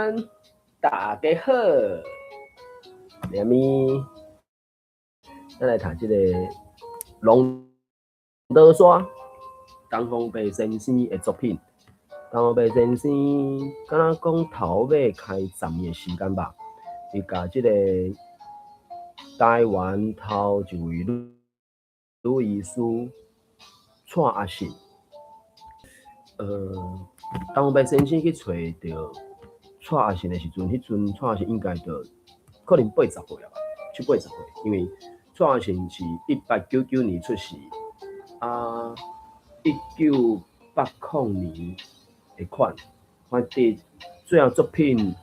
安，大家好。连咪，咱來讀這个《龍德山》東方白先生的作品。東方白先生敢若講頭尾開10年的時間吧，伊共這個台灣頭一位女醫師蔡阿信。東方白先生去揣著蔡阿信的時陣，彼陣蔡阿信應該就可能八十歲啊吧，七八十歲，因為蔡阿信是1899年出世，啊，1980年的款，反正最後作品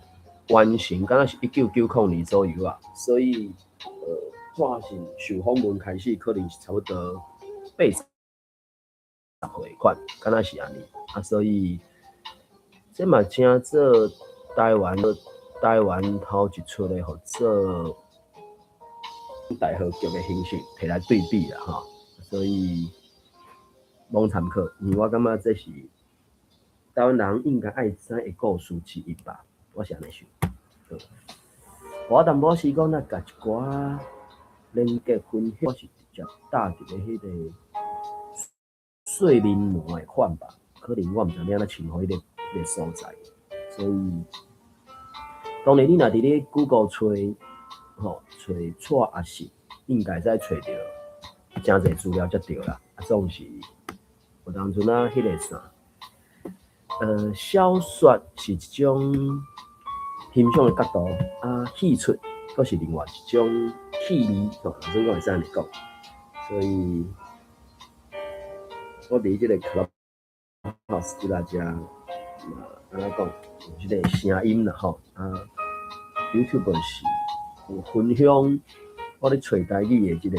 完成，敢若是1990年左右啊，所以，蔡阿信受訪問開始，可能是差不多80歲款，敢若是按呢，啊，所以這嘛稱做台灣頭一齣的，號做大河劇的形式提來對比啦，吼，所以罔參考，因為我感覺這是台灣人應該愛知的故事之一吧，我是按呢想。好，我淡薄時講，來共一寡連結分享，我是直接搭佇咧彼個睡眠魔的款吧，可能我毋知你按怎稱呼彼個所在，所以當然你若佇咧 Google 揣，吼，揣蔡阿信，應該會使揣著誠濟資料才對啦。啊，總是有當陣啊，彼個啥，小說是一種欣賞的角度，啊，戲出閣是另外一種氣味，吼，所以我會使按呢講。所以，我佇這個 Clubhouse 這遮嘛，按怎講，有這個聲音啦，吼，啊，YouTube 是有分享我咧揣台語的這個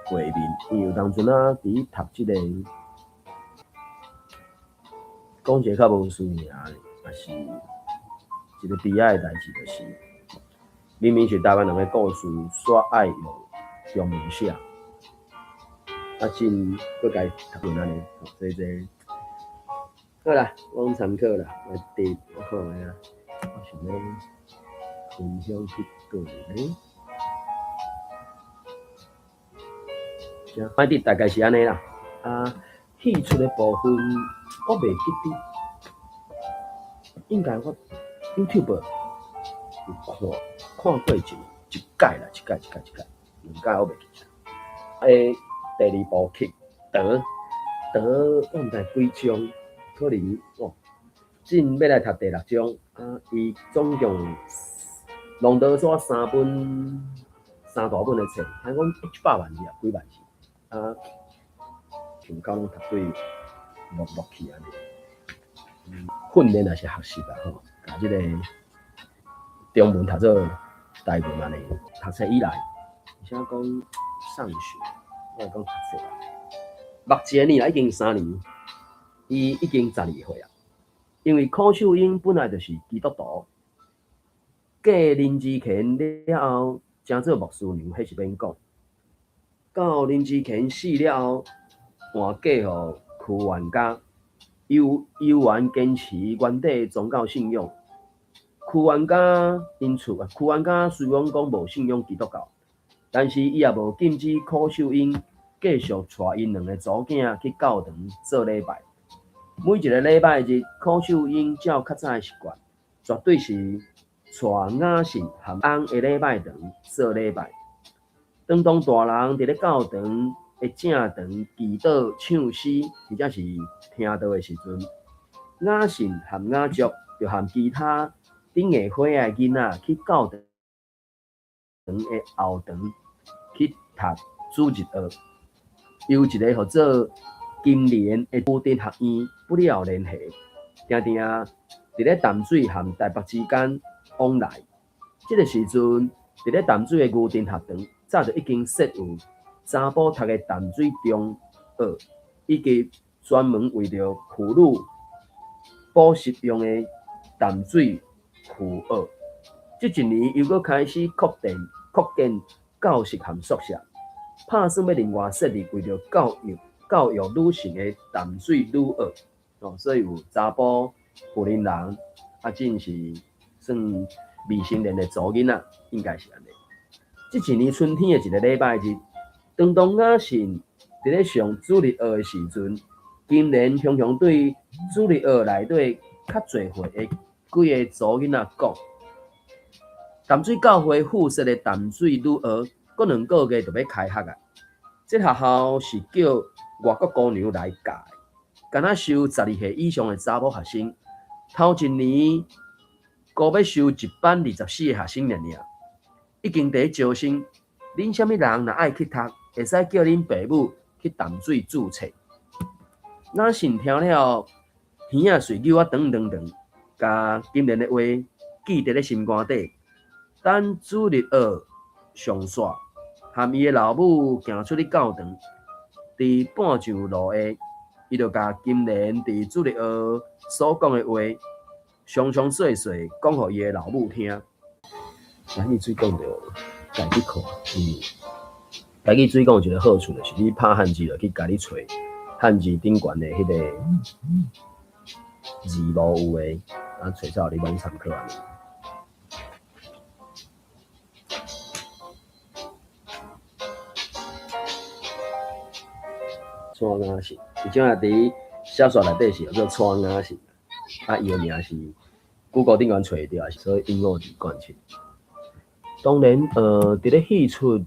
畫面，因為有當陣啊，佇讀這個講一個較無輸贏的，也是一個悲哀的代誌，就是明明是台灣人的故事，煞愛用中文寫，啊，真閣共讀成按呢，所以這好啦，罔參考啦，我佇我看覓啊，我想欲分享去佗位呢？反正大概是按呢啦。啊，戲出的部分我袂記得，應該我 YouTube 有看過一擺啦，一擺一擺一擺，兩擺我袂記得。第二部曲長長，我毋知幾章，可能哦，進欲來讀第六章。啊，伊總共龍德山三本三大本的冊，聽講100萬字啊，幾萬字。啊，像到攏讀對落落去按呢。訓練也是學習啦吼，共這個中文讀做台文按呢。讀冊以來，而且講上學，我會講讀冊。目前呢已經3年，伊已經12歲啊。因為柯秀英本來就是基督徒，嫁林志乾了後，成做牧師娘，彼是免講。到林志乾死了後，換嫁予柯元家，猶猶原堅持原底宗教信仰。柯元家𪜶厝啊，柯元家雖然講無信仰基督教，但是伊也無禁止柯秀英繼續帶𪜶兩个查某囝去教堂做禮拜。每一个禮拜日，柯秀英照較早的習慣，絕對是帶雅信和翁的禮拜堂做禮拜。當當大人佇咧教堂的正堂祈禱、唱詩，或者是聽道的時陣，雅信和雅祝就和其他頂下歲的囡仔去教堂的後堂去讀主日學。由一个號做金蓮的牛津學院不了聯繫，定定佇咧淡水和台北之間往來。這個時陣，佇咧淡水的牛津學堂早就已經設有查埔讀的淡水中學，以及專門為著婦女補習用的淡水婦學。這一年又閣開始擴建教室和宿舍，拍算欲另外設立為著教育女性的淡水女學。哦，所以有查埔婦人人，阿進是算未成年的查某囡仔，應該是按呢。這一年春天的一个禮拜日，當當雅信佇咧上主日學的時陣，金蓮雄雄對主日學內底較濟歲的幾个查某囡仔講：淡水教會附設的淡水女學，閣兩个月就欲開學啊！這學校是叫外國姑娘來教的，敢若收12歲以上的查某學生，頭一年閣欲收一班24个學生爾爾，已經佇咧招生。恁啥物人若愛去讀，會使叫恁爸母去淡水註冊。雅信聽了，耳仔喙扭啊長長長，共金蓮的話記佇咧心肝底。等主日學上煞，含伊的老母行出去教堂，佇半上路下，伊就共金蓮佇主日學所講的話，詳詳細細講予伊的老母聽。台語水講著家己看，因為台語水講有一个好處，就是你拍漢字落去，共你揣漢字頂懸的彼个字幕有的，啊，揣出來你攏參考按呢。蔡雅信，伊這下佇小說內底是叫做蔡雅信，啊，伊的名是 Google 頂懸揣會著，所以引五二貫七。當然，佇咧戲出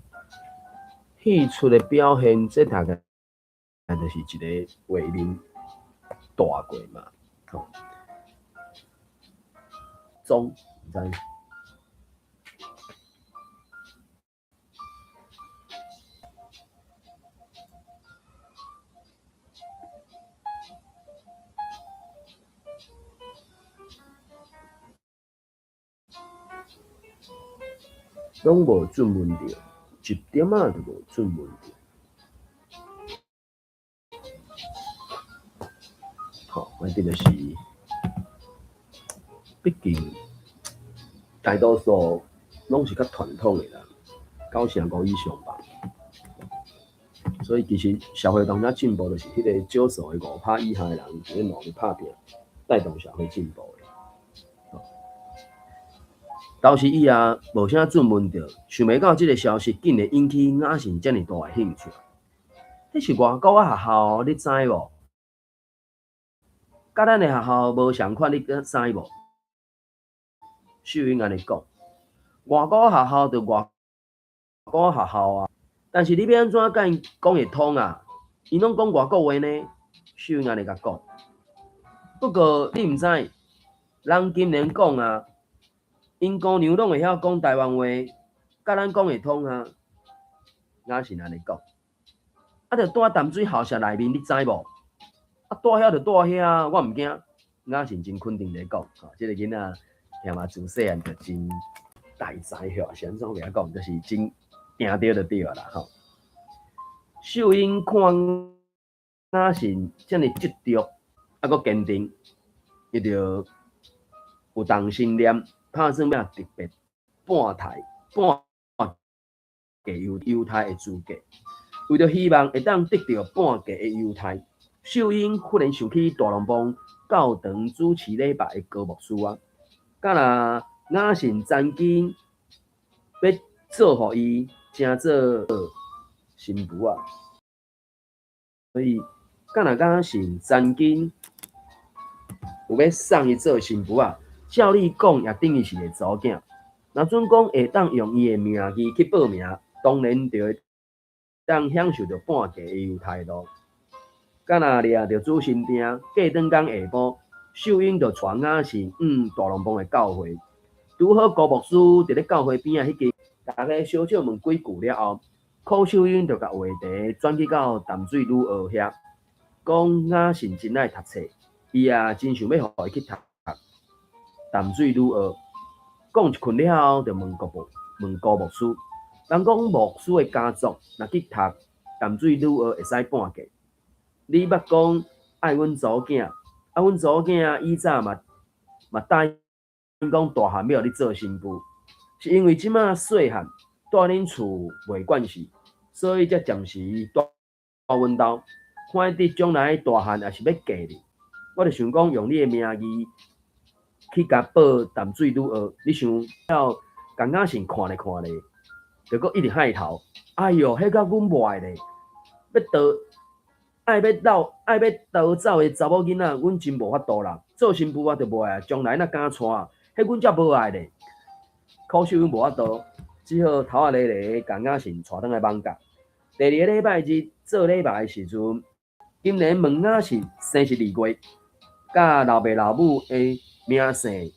戲出的表現，這大概就是一个畫面帶過嘛，吼。總毋知。攏無準問著，一點仔都無準問著。吼，反正就是，畢竟大多數攏是較傳統的啦，9成5以上吧。所以其實社會當中進步，就是彼个少數的5%以下的人佇咧努力拍拚，帶動社會進步的。當時伊也無啥準問著，想袂到這个消息竟然引起雅信遮爾大的興趣。彼是外國仔學校，你知無？佮咱的學校無仝款，你敢知無？秀英按呢講，外國學校就外國學校啊，但是你欲按怎共𪜶講會通啊？𪜶攏講外國話呢？秀英按呢共講。不過你毋知，人金蓮講啊。𪜶姑娘攏會曉講台灣話，佮咱講會通啊。雅信按呢講，啊，著蹛淡水校舍內面，你知無？啊，蹛遐就蹛遐，我毋驚。雅信真肯定咧講，吼，這个囡仔聽嘛自細漢就真大才吼，是按怎袂曉講，就是真定著就對啊啦，吼。秀英看雅信遮爾執著，啊，閣堅定，伊就有動心念。拍算欲特別半刣半價猶猶太的資格，為著希望會當得著半價的猶太，秀英忽然想起大龍峒教堂主持禮拜的高牧師啊，敢若雅信曾經欲做予伊成做新婦啊，所以敢若雅信曾經有欲送伊做新婦啊。照理講，也等於是个查某囝。若準講會當用伊的名義去報名，當然就會當享受著半價的優待囉。敢若掠著主神定，過轉工下晡，秀英就帶雅信往大龍峒的教會。拄好高牧師佇咧教會邊仔彼間，大家小少問幾句了後，柯秀英就共話題轉去到淡水女學遐，講雅信真愛讀冊，伊也真想欲予伊去讀。淡水女學講一困了後，就問國牧，問高牧師，人講牧師的家族若去讀淡水女學會使半價。你捌講愛阮查某囝，啊，阮查某囝以早嘛嘛答應講大漢欲予你做新婦，是因為這馬細漢蹛恁厝袂慣勢，所以才暫時蹛阮兜。看佇將來大漢也是欲嫁你，我就想講用你的名義。去共報淡水女學，你想了，共雅信看咧看咧，就閣一直害頭。哎喲，彼甲阮無愛咧，欲逃，愛欲落，愛欲逃走的查某囡仔，阮真無法度啦。做新婦啊，就無愛啊，將來若敢娶，彼阮才無愛咧。苦秀英無法度，只好頭仔咧咧，共雅信帶轉來艋舺。第二个禮拜日做禮拜的時陣，今年問雅信生日2月，佮老爸老母的名姓、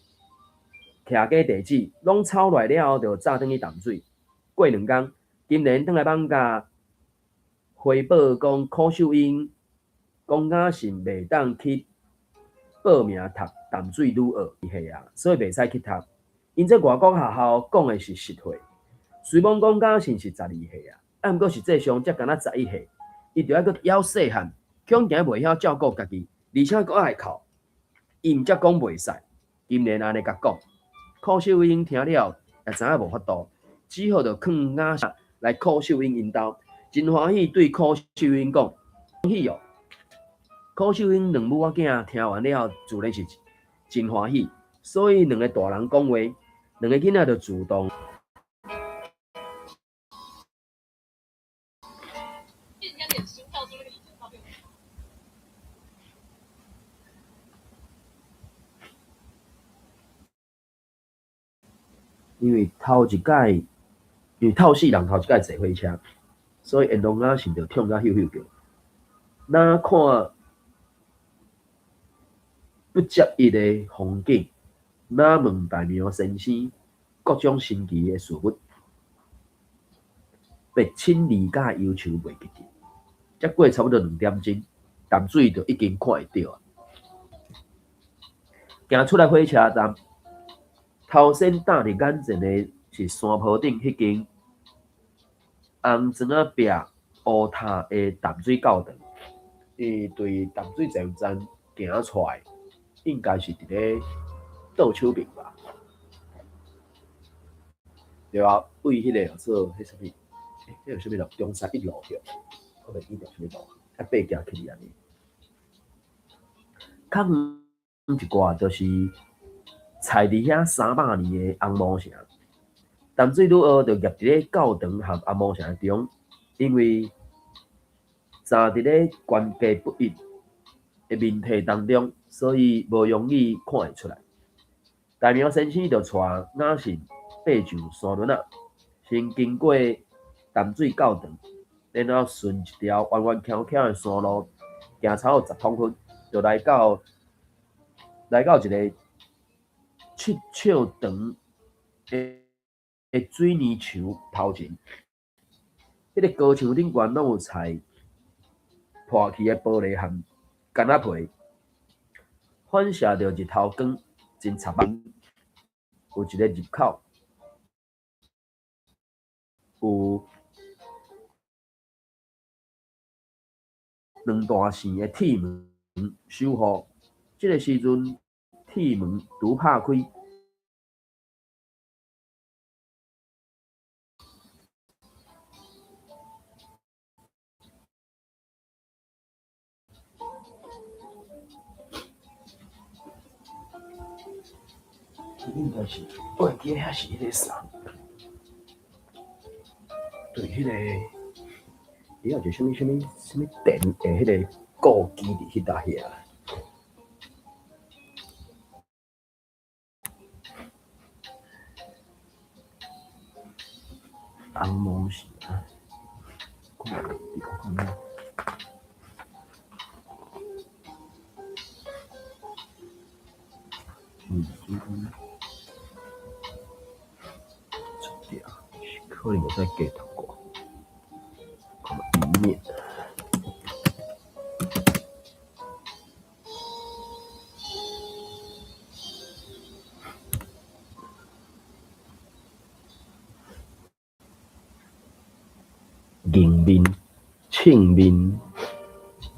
徛家地址攏抄落來了後，就早轉去淡水。過兩工，金蓮轉來艋舺回報講，苦秀英講雅信袂當去報名讀淡水女學系啊，所以袂使去讀。𪜶這外國學校講的是實話，雖罔講雅信是12歲啊，啊，毋過實際上才敢若11歲，伊著愛閣猶細漢，恐驚袂曉照顧家己，而且閣愛哭，伊毋才講袂使。金蓮按呢共講，苦秀英聽了也知影無法度，只好就囥雅信來苦秀英𪜶兜，真歡喜對苦秀英講：歡喜哦！苦秀英兩母仔囝聽完了後，自然是真歡喜，所以兩个大人講話，兩个囡仔就自動。因為頭一擺，因為透四人頭一擺坐火車，所以緣攏雅信就痛甲搝搝叫。哪看不接一的風景，哪問大苗先生各種神奇的事物，白親離家憂愁袂記得。才過差不多2點鐘，淡水就已經看會著啊。行出來火車站，頭先擋佇眼前的是山坡頂彼間紅磚仔壁烏塔的淡水教堂。伊對淡水捷運站行出來，應該是佇咧倒手邊吧？對啊，對彼個叫做彼啥物？彼個啥物路？中山一路對，我袂記得啥物路，啊爬行起去按呢。較遠一寡就是踩佇遐300年的紅毛城，淡水女學就夾佇咧教堂和紅毛城中，因為站佇咧懸低不一的面體當中，所以無容易看會出來。大苗先生就帶雅信爬上山崙仔，先經過淡水教堂，然後順一條彎彎曲曲的山路，行差不多10公分，就來到一個7尺長的水泥牆頭前。彼個高牆頂懸攏有採破去的玻璃和柑仔皮，反射著日頭光，真插目。有一個入口，有兩大扇的鐵門守護。這個時陣，鐵門拄拍開。應該是，我會記得遐是彼個啥？對，彼個，伊有一個啥物啥物啥物電的彼個故居佇彼搭遐。紅毛城啊，看覓，看覓。出掉，可能會使加讀過，看覓面。迎面、正面、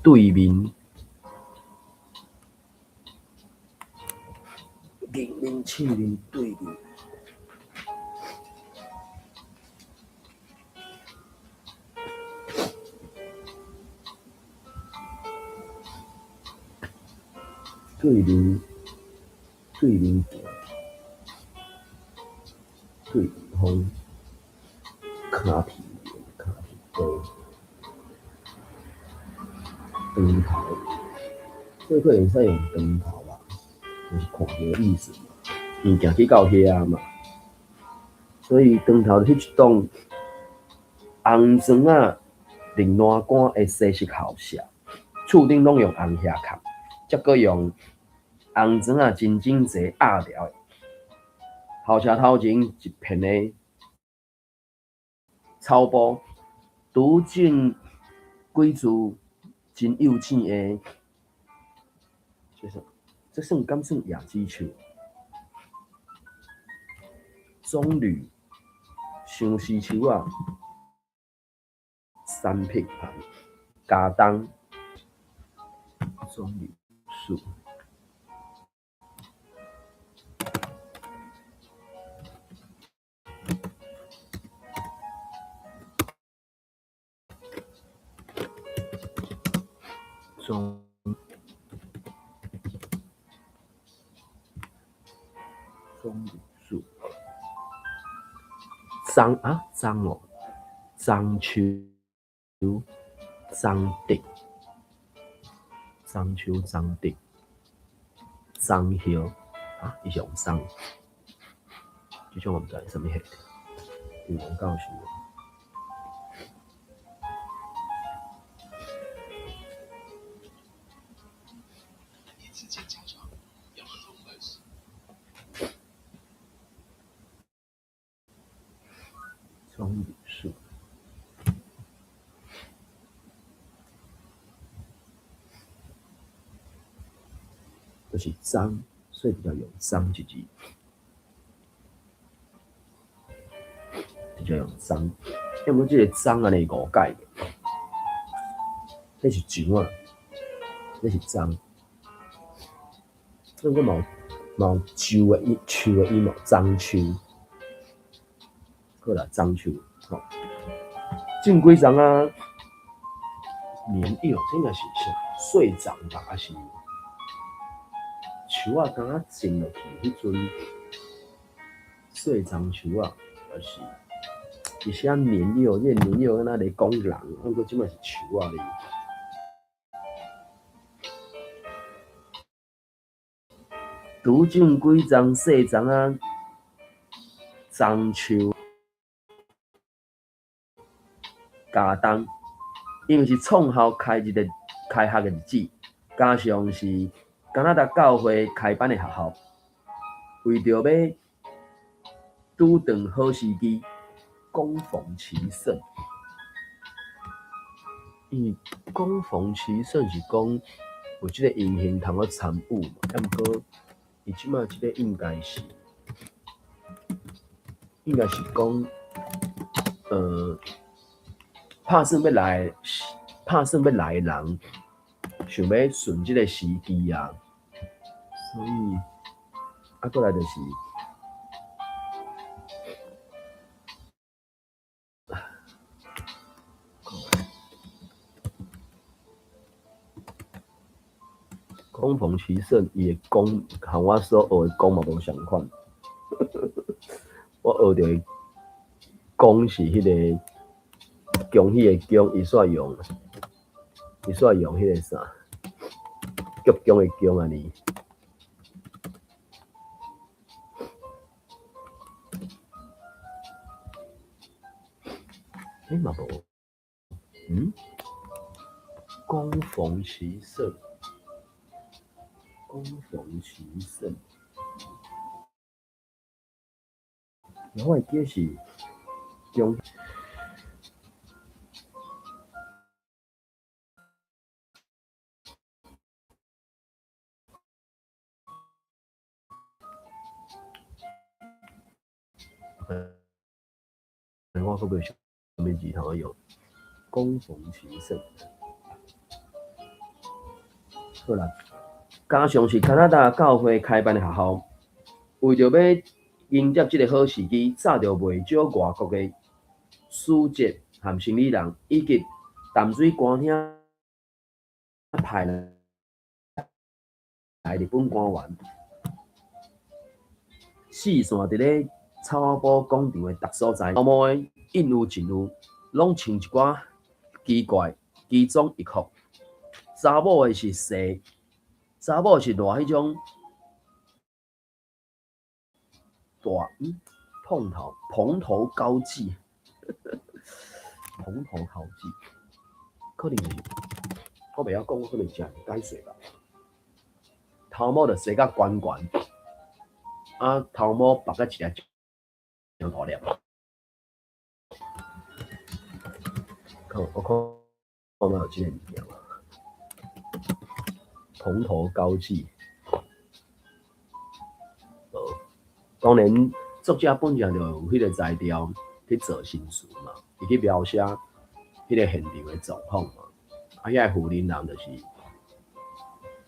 對面。迎面、正面、對面。對面，對面行，對方跤皮跤皮多，長頭，這可能會使用長頭吧，就是看著的意思嘛，伊行去到遐嘛，所以長頭彼一棟紅磚仔欉欄杆的西式校舍，厝頂攏用紅瓦崁，才閣用紅磚仔真整齊壓牢的。校舍頭前一片的草埔，拄種幾株真幼淺的，這算這算敢算椰子樹？棕櫚、相思樹仔、杉柏旁、茄冬、棕櫚樹。棕棕櫚樹，樟啊樟哦，樟秋、樟竹、樟秋、樟竹、樟葉啊，伊是用樟，這種我毋知啥物貨，有人教授。棕櫚樹，就是樟，所以比較用樟一字，比較用樟。因為這個樟按呢誤解，彼是樟仔，彼是樟。所以講嘛有嘛有樹的音，樹的音嘛，樟樹。好啦，樟樹，吼，種幾欉仔年幼，這應該是啥？細欉吧，抑是樹仔敢若種落去彼陣，細欉樹仔，抑是伊寫年幼，這個年幼敢若咧講人，毋過這擺是樹仔咧。拄種幾欉細欉仔樟樹。茄冬，因為是創校開日的開學的日子，加上是加拿大教會開辦的學校，為著欲拄著好時機，恭逢其盛。因為恭逢其盛是講有這个榮幸通好參與嘛，啊毋過伊這擺這个應該是，應該是講，拍算欲來，拍算欲來的人，想欲順這个時機啊，所以啊，閣來就是，恭逢其盛，伊的恭和我所學的恭嘛無仝款，我學著的恭是彼个。恭喜的恭，伊煞用，伊煞用彼个啥，鞠躬的躬按呢。欸嘛無，嗯？恭逢其盛，恭逢其盛。我會記是恭。我閣袂啥物字通好用，恭逢其盛。好啦，加上是加拿大教會開辦的學校，為著欲迎接這个好時機，早就袂少外國的使節和生理人，以及淡水官廳派來日本官員，四散佇咧草仔埔廣場的逐所在，頭毛的應有盡有，攏穿一寡奇怪奇裝異服。查某的是梳，查某是戴彼種大蓬頭蓬頭高髻，蓬頭高髻，可能我袂曉講，可能是解說吧。頭毛就梳甲懸懸，啊頭毛縛甲一个誠大粒。看，我看看覓有這个物件無？蓬頭高髻，無。當然，作者本身就有彼个才調去做新詞嘛，伊去描寫彼个現場的狀況嘛。啊，遐个婦人人就是，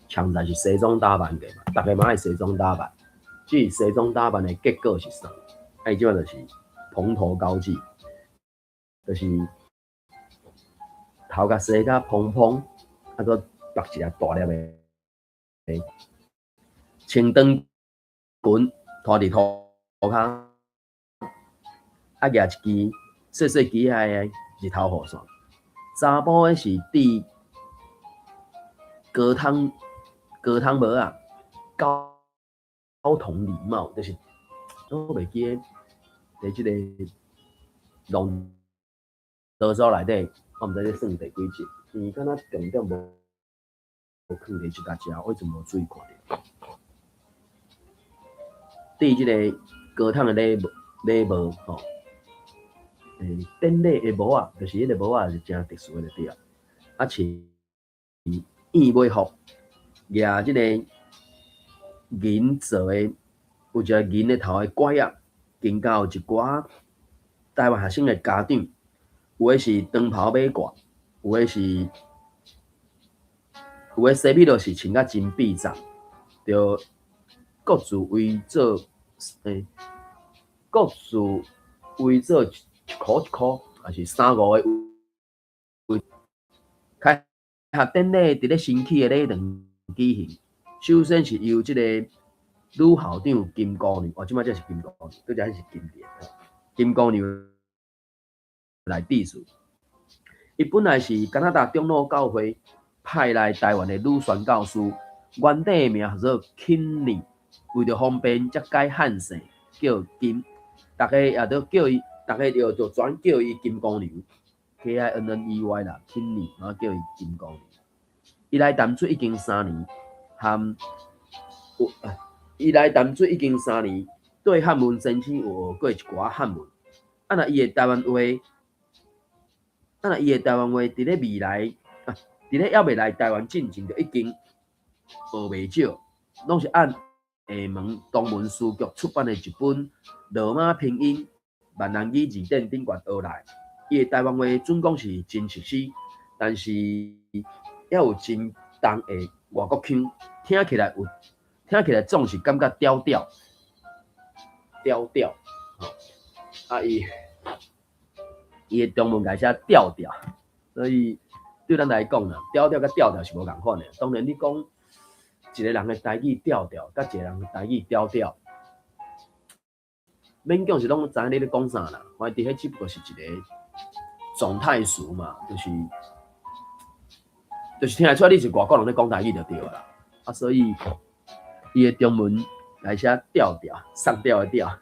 強在是西裝打扮的嘛，逐个嘛愛西裝打扮，只是西裝打扮的結果是啥？啊，伊這擺就是蓬頭高髻，就是頭殼梳甲蓬蓬，啊，閣縛一个大粒的穿長裙，拖佇塗跤，啊，舉一支細細支仔的日頭雨傘。查埔的是戴高筒高筒帽仔，高筒禮帽，就是我袂記得佇這個龍多數內底，我毋知這算第幾集，伊敢若重點無囥佇這搭遮，我一直無注意看著。戴這个高筒的禮帽吼，典禮的帽仔，就是彼个帽仔是誠特殊的就對啊。啊，穿燕尾服，舉這个銀做的，有一个銀的頭的拐仔，更加有一寡台灣學生的家長，有的是長袍馬褂，有的西米露是穿甲真裨雜，就各自圍做，各自圍做一箍一箍，抑是三五个圍。開學典禮佇咧新起的禮堂舉行，首先是由這個女校長金姑娘，哦，這擺這是金姑娘，拄才彼是金蓮，金姑娘來致辭。伊本來是加拿大長老教會派來台灣的女宣教師，原底的名叫做 Kinney，為著方便才改漢姓叫金，逐家也都叫伊，逐家就轉叫伊金姑娘，Kinney 啦，Kinney，然後叫伊金姑娘。伊來淡水已經三年，含有伊來淡水已經三年，對漢文先生有學過一寡漢文。啊，若伊的台灣話，啊，若伊的台灣話，佇咧未來啊，佇咧猶未來台灣進前，就已經學袂少，攏是按廈門東文書局出版的一本羅馬拼音閩南語字典頂懸學來。伊的台灣話準講是真熟悉，但是猶有真重的外國腔，聽起來總是感覺調調調調。吼，啊伊伊的中文共寫調調，所以對咱來講啦，調調佮調調是無仝款的。當然你講一個人的台語調調，佮一個人的台語調調，勉強是攏知影你咧講啥啦。反正彼只不過是一個狀態詞嘛，就是聽會出來你是外國人咧講台語就對啦。啊，所以伊的中文來寫調調，上吊的吊。啊，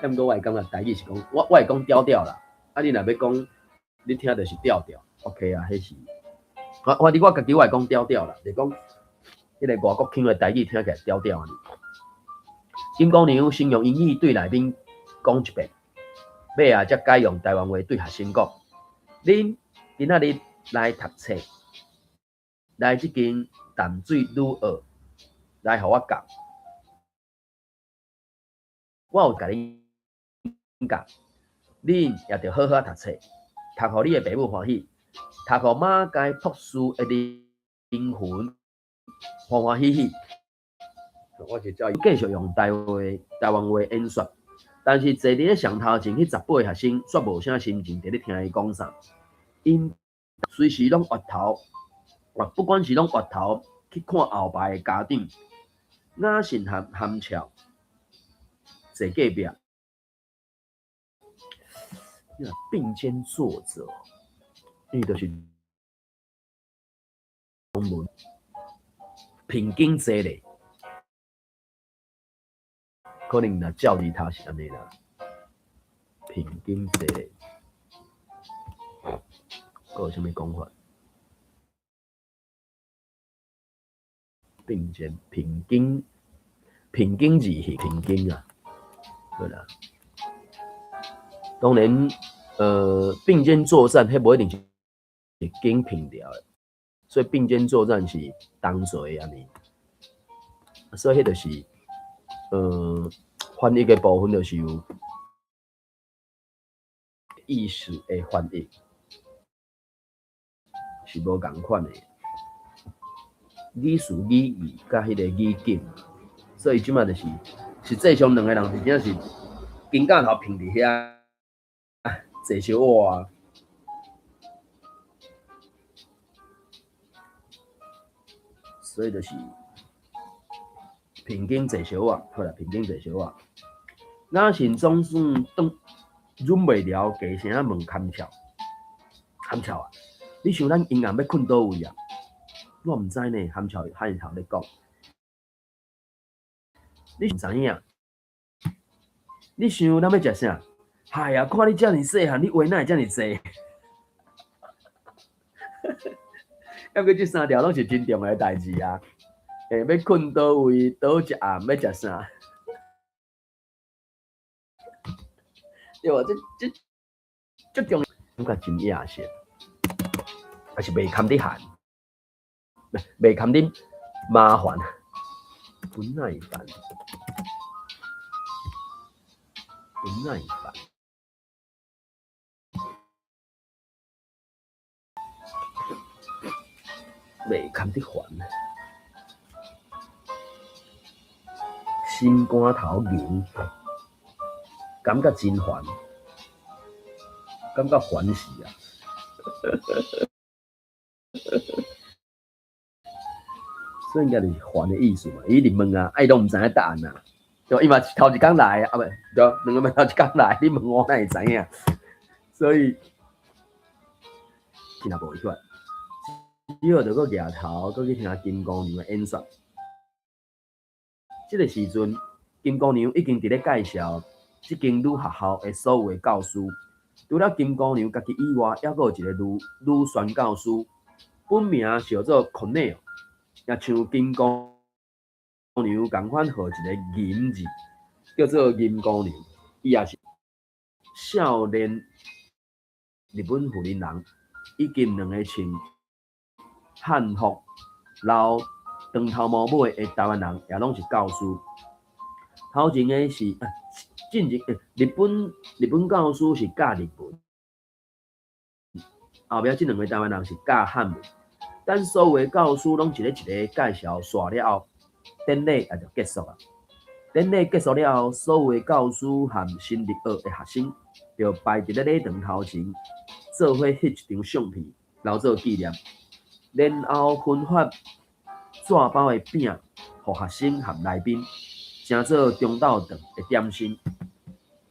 毋過我會感覺台語是講，我會講調調啦。啊，你若欲講，你聽著是調調，OK 啊，彼是。反正我家己我會講調調啦，就講彼个外國腔的台語聽起來調調按呢。金姑娘先用英語對來賓講一遍，尾仔才改用台灣話對學生講：恁今仔日來讀冊，來這間淡水女學來予我教，我有共恁教，恁也著好好讀冊，讀予你的爸母歡喜，讀予馬偕博士的靈魂歡歡喜喜。我就叫伊繼續用台灣話演說，但是坐佇咧上頭前彼18個學生煞無啥心情佇咧聽伊講啥，𪜶隨時攏越頭，不管是攏越頭去看後排的家長，雅信含含俏坐隔壁，你若並肩坐著，伊就是中文平肩坐咧，可能若照字讀是按呢啦。平肩坐咧，閣有啥物講法？並肩、平肩、平肩而行，平肩啊，對啦。當然，並肩作戰，彼無一定是肩並牢的，所以並肩作戰是同坐的按呢。所以彼就是，翻譯的部分就是有意思的翻譯，是無仝款的。語詞語義佮彼個語境，所以這擺就是實際上兩個人是真正是肩胛頭並佇遐坐小活，所以就是並肩坐小活，好啦，並肩坐小活。雅信總算當忍袂牢，低聲問堪俏：堪俏啊，你想咱陰暗欲睏佗位啊？我毋知呢，含俏漢頭咧講，你毋知影？你想咱欲食啥？嗨呀，看你遮爾細漢，你話哪會遮爾濟？抑閣這三條攏是真重要的代誌啊！欲睏佗位，佗一暗，欲食啥？對無？這這足重要，感覺真野性，抑是袂堪得閒？袂堪得麻煩，不耐煩，不耐煩，袂堪得煩，心肝頭凝，感覺真煩，感覺煩死啊！所以應該就是煩的意思嘛。伊一直問啊，伊攏毋知影答案啊。對，伊嘛是頭一工來啊，不對，兩個嘛頭一工來，你問我哪會知影？所以真無法，只好就閣舉頭，閣去聽金姑娘的演說。這個時陣，金姑娘已經佇咧介紹這間女學校的所有的教師。除了金姑娘家己以外，猶閣有一個女女宣教師，本名叫做康內爾。也像金姑娘仝款，號一個銀字，叫做銀姑娘。伊也是少年日本婦人人，以及兩个穿漢服、留長頭毛尾的台灣人，也攏是教師。頭前的是進前日本教師是教日文，後壁這兩个台灣人是教漢文。等所有的教師攏一個一個介紹煞了後，典禮也就結束啊。典禮結束了後，所有的教師和新入學的學生，就排佇咧禮堂頭前，做伙翕一張相片，留做紀念。然後分發紙包的餅，予學生和來賓，成做中晝頓的點心。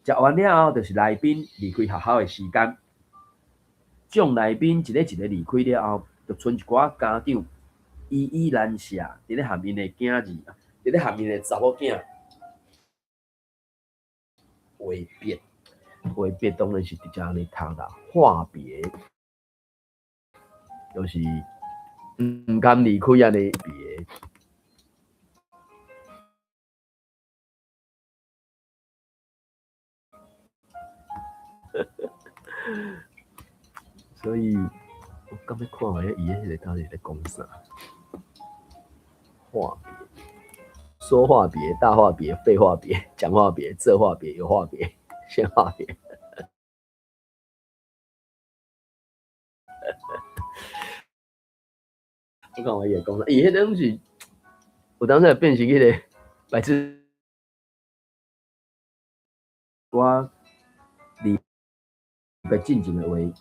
食完了後，就是來賓離開學校的時間。眾來賓一個一個離開了後，就賰一寡家長依依難捨，佇咧含𪜶的囝兒，佇咧含𪜶的查某囝話別，話別當然是直接按呢讀啦，話別，就是毋甘離開按呢別。所以，我敢欲看覓伊彼個到底是咧講啥？話別，說話別，大話別，廢話別，講話別，這話別，有話別，先話別。我看伊會講啥？伊彼個攏是有當時會變成彼個白痴。我離別進前的話。